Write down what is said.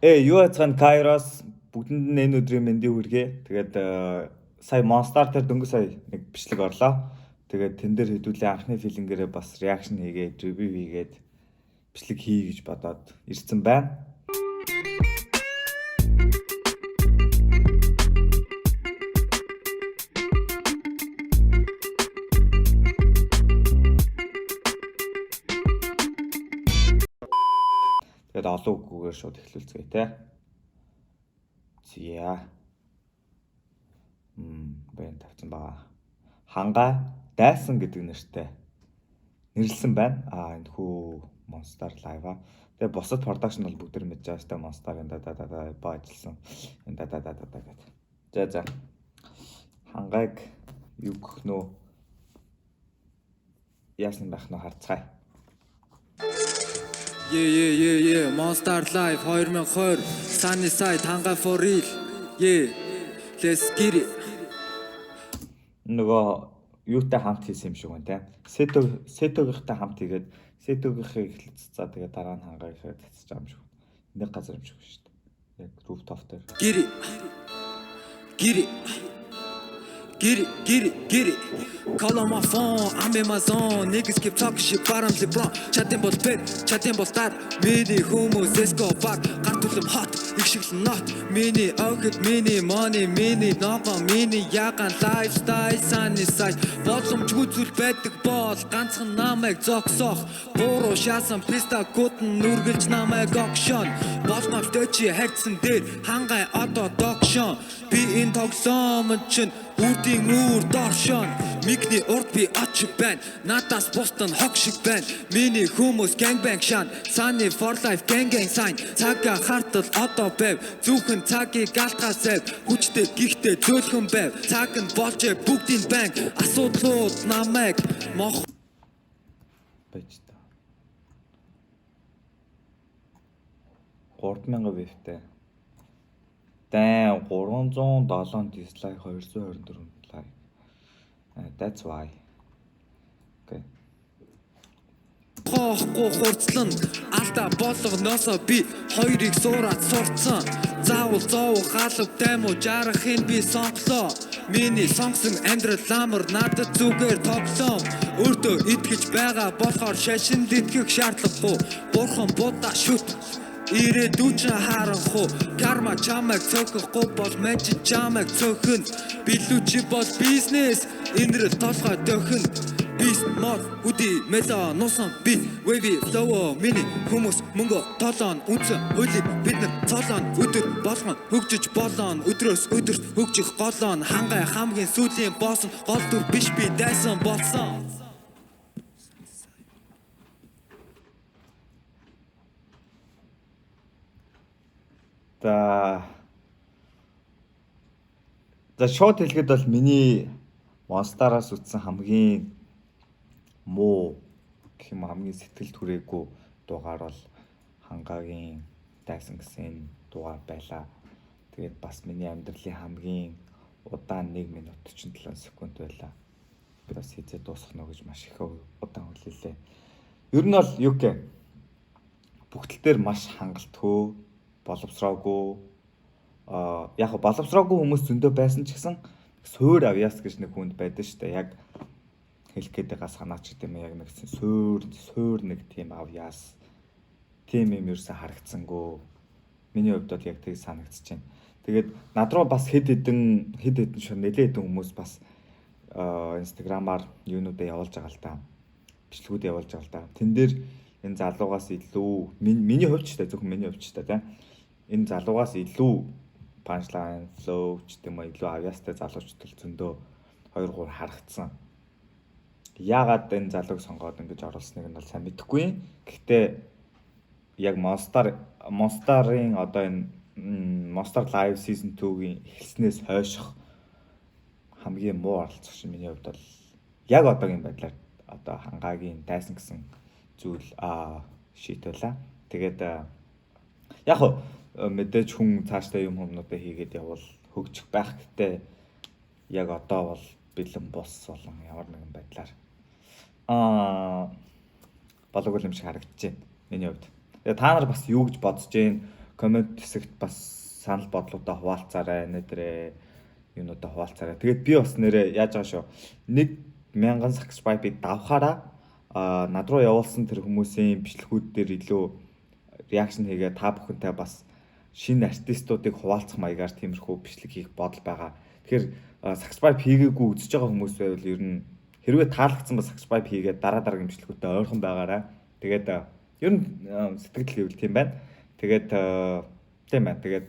Юу яцгаан Кайрос, бүгдэнд нь энэ өдрийн мэндийг хүргэе. Тэгээд сая Monster дээр дөнгөж сая нэг бичлэг орлоо. Тэгээд тэн дээр хэдүүлээ анхны feeling ээрээ бас reaction хийгээд, review хийгээд бичлэг хий гэж бодоод ирсэн байна. Тэгээд олон үггээр шууд эхлүүлцгээе те. Зя. Бэн тавьсан байгаа. Хангай дайсан гэдэг нэртэй нэрлсэн байна. Энэ хүү Monster Live. Тэгээ бусад production бол бүгд мэдж байгаа шүү дээ. Monster-ын да да да да ба ажилласан. Энэ да да да да гэдэг. За. Хангайг юу гэх нөө яасан байх нь харцгаая. Yeah yeah yeah yeah Monster Live 2020 Sunny Side Хангай for real. Yeah. Let's get it. Нөгөө юутай хамт хийсэн юм шиг байна те. Сетогийнхтай хамт хийгээд Сетогийнхыг эхлэж цацаа, тэгээ дараа нь хангайхаа цацж байгаа юм шиг. Нэг газар юм шиг шүү дээ. Яг rooftop дээр. Get it. Get it. Get it, get it, get it. Call on my phone, I'm in my zone. Niggas keep talking shit, but I'm LeBron. Чадсан бол бэр, чадсан бол дар. Миний хүмүүс Escobar. Гар түлэм hot, их шиг л not. Миний охид, миний money, миний ногоо, миний ягаан lifestyle, sunny side. Боломжгүй зүйл байдаг бол ганцхан намайг зогсоох. Буруу шаасан писта код нь үргэлж намайг огшон. Болгоомжтой чи хайрцсан дээр хангай одоо догшон. Би энэ тоглоом чинь үрдийн үүр доршон. Микний урд би оч байна. Надаас бусд нь хог шиг байна. Миний хүмүүс gang bang шан. Sunny for life gang gang sign. Цагаа хартал одоо байв. Зүхэн цагийг алтгаас байв. Хүчтэй гихтээ зөөлхөн байв. Цаг нь болжээ бүгдийн банк. Асуудлууд намайг мох байж та. 3000 view тэй. Дайн 307 dislike, 224 like. That's why. Okay. хоохгүй хурцлан алдаа болгоноосоо би хоёрыг суураад сурцсан. Заавал зоов галав даймуу жарахыг би сонглоо. Миний сонгосон амьдрал амар, надад зүгээр тоглоом. Өөртөө итгэж байгаа болохоор шашинд итгэх шаардлагагүй. Бурхан будаа шүт. Ирээдүйн харанхуу карма чамайг цөөхөхгүй бол magic чамайг цөөхөн. Билүү чи бол бизнес инрэл толгой дөхөн. Beast mode үди мело нуусан beat wavy flow. Миний хүмүүс мөнгө толон үнсэн хуулийг бид нар цолон. Өдөр болгон хөгжиж болон, өдрөөс өдөрт хөгжих голон. Хангай хамгийн сүүлийн босс нь, гол дүр биш, би дайсан болсон. За, шууд хэлэхэд бол миний Monster-аас үзсэн хамгийн муу гэх юм уу, хамгийн сэтгэл түрээгүй дугаар бол Хангагийн дайсан гэсэн энэ дугаар байлаа. Тэгээд бас миний амьдралын хамгийн удаан 1 минут 47 секунд байлаа. Би бас хэзээ дуусах нь гэж маш их удаан хүлээлээ. Ер нь бол юу гэх бүх тал дээр маш хангалтгүй, боловсроогүй, яг боловсроогүй хүмүүс зөндөө байсан ч гэсэн суур авьяас гэж нэг хүнд байдаг шүү дээ. Яг хэлэх гээд байгаа санаач гэдэг юм, яг нэг суур суур нэг тийм авьяас, тийм юм ерөөсө харагдсангүй. Миний хувьд бол яг тэг санагдчихэв. Тэгээд над руу бас хэд хэдэн хэд хэдэн шин нэлээд хэдэн хүмүүс бас Instagram-аар юунуудаа явуулж байгаа л та. Бичлэгүүдээ явуулж байгаа л та. Тэн дээр энэ залуугаас илүү, миний хувьд ч та, зөвхөн миний хувьд ч та, тийм энэ залуугаас илүү punchline, flow ч гэдэм үү, илүү авьяастай залуучууд л зөндөө 2 3 харагдсан. Яагаад энэ залууг сонгоод ингэж оруулсныг нь бол сайн мэдэхгүй. Гэхдээ яг Monster-ын одоо энэ Monster Live Season 2-гийн эхэлснээс хойших хамгийн муу оролцогч миний хувьд бол яг одоогийн байдлаар одоо Хангаагийн дайсан гэсэн зүйл shit байла. Тэгээд яг хөө мэдээж хүн цаашдаа юм юмнуудаа хийгээд явбал хөгжих байх. Гэтэ яг одоо бол бэлэн бус болон ямар нэгэн байдлаар болоогүй юм шиг харагдаж байна миний хувьд. Тэгээ та нар бас юу гэж бодож байна? Comment хэсэгт бас санал бодлуудаа хуваалцаарай. Нэ дээрээ юунуудаа хуваалцаарай. Тэгээд би бас нэрээ яаж байгаа шүү. 1000 subscribe-ыг давхаараа над руу явуулсан тэр хүмүүсийн бичлэгүүд дээр илүү reaction хийгээ, та бүхэнтэй бас шинэ артистуудыг хуваалцах маягаар тиймэрхүү бичлэг хийх бодол байгаа. Тэгэхээр subscribe хийгээгүй үзэж байгаа хүмүүс байвал, ер нь хэрвээ таалагдсан бол subscribe хийгээд дараа дараагийн бичлэгүүдтэй ойрхон байгаарай. Тэгээд ер нь сэтгэл гэвэл тийм байна. Тэгээд тийм байна. Тэгээд